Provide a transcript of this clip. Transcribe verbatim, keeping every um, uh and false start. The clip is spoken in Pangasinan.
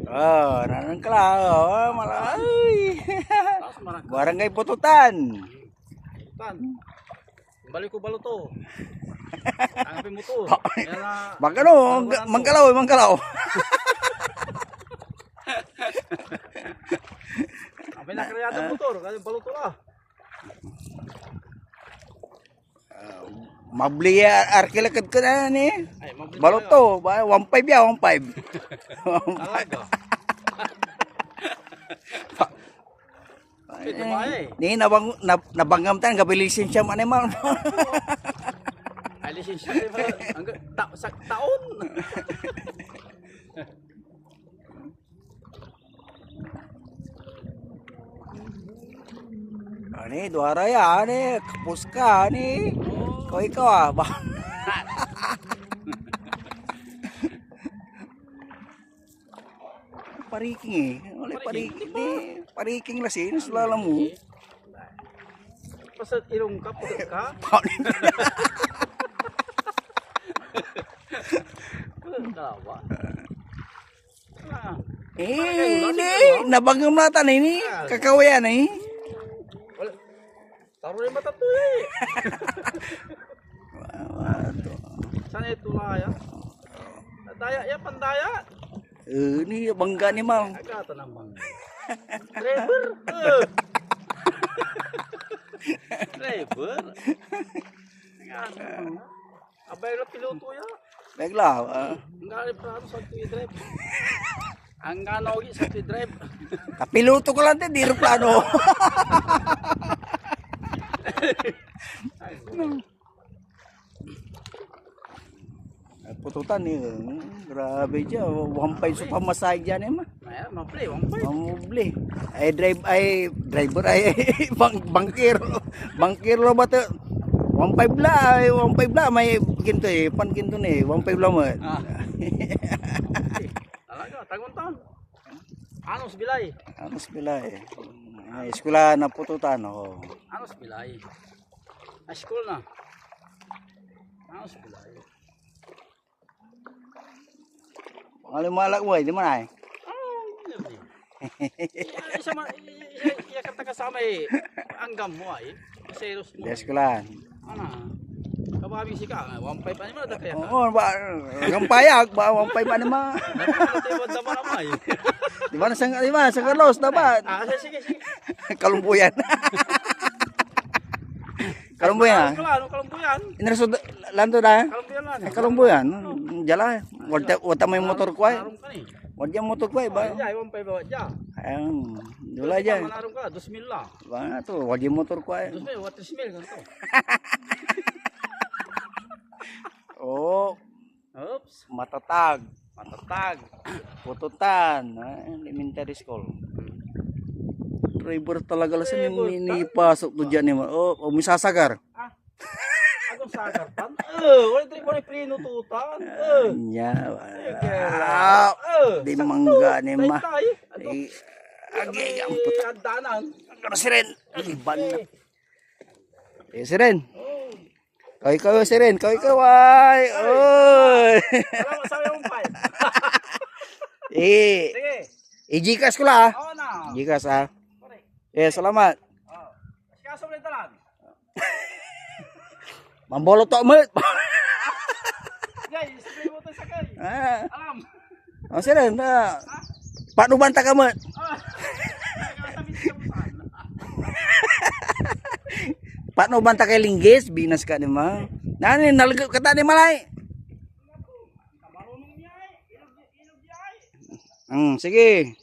Oh, nanang ka la, oh, mala-, ay. Taas, marangkal. Barangay Bututan. Tan. Balik ko baloto. Ang ape motor. Yan na, Magkano? Ang ga-, baloto. Manggalaw, manggalaw. Ang pinakreado motor, kasi baloto la. Ah, mabli ya, arkila kad ka na ni. Ay, mabli Baloto, ba, one five ya, one five. Talaga. Ay, Pwede ba eh? Ni nabang, nab-, nabanggam tan, gabi lisensya mo animal. Ay, lisensya mo. Hanggang ta-, sa taon. Ani, duara ya, ani, kapos ka, ani. Ikaw, ikaw, ah, ba? Pariking eh. Wala Pariking. Pariking. Di, pariking la siya, nasa lala mo. Pasal ilong ka, pagod ka? Paano? Pagod ka ba? Ah. Eh, Parang kayo, hindi. Nabangga mo natan, ini. Ah. Kakawayan, eh. Wala. Taro yung mata to, eh. Wawa to. Saan ito na yan? Daya, yan, pandaya. Eh, ini, bangga ni, ma'am. Agatan ang bangga. Driver. Eh. Driver. Agatan ang bangga. Abay la piloto ya. Bag la, ah. Ang gari plano sa to drive. Ang gano gi sa to drive. Kapiloto ko lang din, di eroplano. Ay, Bututan eh. Grabe dyan. One five so pamasahe dyan eh, ma. Ayan, mabli, one five. Mabli. Ay, drive, ay, driver, ay, bang-, bangkero. Bangkero ba to? One five la, ay, one five la. May kinto eh, pan kinto ni, one five la mo. Ah. Talaga, tangon taon. Anos bilay. Anos bilay. Ay, eskwela na Bututan, oh. Anos bilay. High school na. Anos bilay. Pangalim mo alak mo, eh, di man ay. Ah, yun eh. Iya, isa ma-, iya, iya, iya ka taga sa may anggam mo ay. Selos mo. Yes, kulan. Ana, kababing sika, ah, one five animal, da kaya ka? Oo, ba, hanggang payag, ba, one five animal. Dapat ito yung daman naman, eh. Di ba, na San, di ba, San Carlos, dapat? Ah, sige, sige, sige. Kalumbuyan. Kalumbuyan, ah. Ano, ano, kalumbuyan? Inreso da-, lanto da? Kalumbuyan lang. Ay, kalumbuyan. Diyan lang. Wala, wala may motor ko, ay. Arum ka ni. Wala motor ko, ay, ba? Ay, ay, one five, wala dyan. Ayun. Wala dyan. Manarum ka, dos mil lang. Wala to, wala motor ko, ay. Dos mil, wala tres mil, ganito. Oo. Oops. Matatag. Matatag. Bututan, ah, elementary school. Driver talaga la sa Driver ni-, ta-, nipasok to dyan, eh. Oh, oh, may sasagar. Ah. Anong sagar tan? Eh, wala driver ni preno to tan. Eh. Nya, Ay, kaya ah, lang. Eh, di sakto. Mangga ni ma. Tay, tay. Ano? Eh, Sa agay, may ampot. Hagdanan. Ano si Ren? Iban na. Eh. Eh, si Ren. Oh. Kaway, kaway, si Ren. Kaway, kaway. Ay, Oy. Salamat sa iyong five. Eh. Sige. I-Gcash ko la, ah. Oo na. Gcash, ah. Correct. Eh, salamat. Oh. Sige, kaso ulit na lang. Mambolo to, met. Guys, sabi mo to sa kay. Ah. Alam. Oh, sir, na, paano banta ka mo? Ah. Patno banta kay linggis, binas ka ni ma. Nani, nalagay ka ta ni malay. Hmm, sige.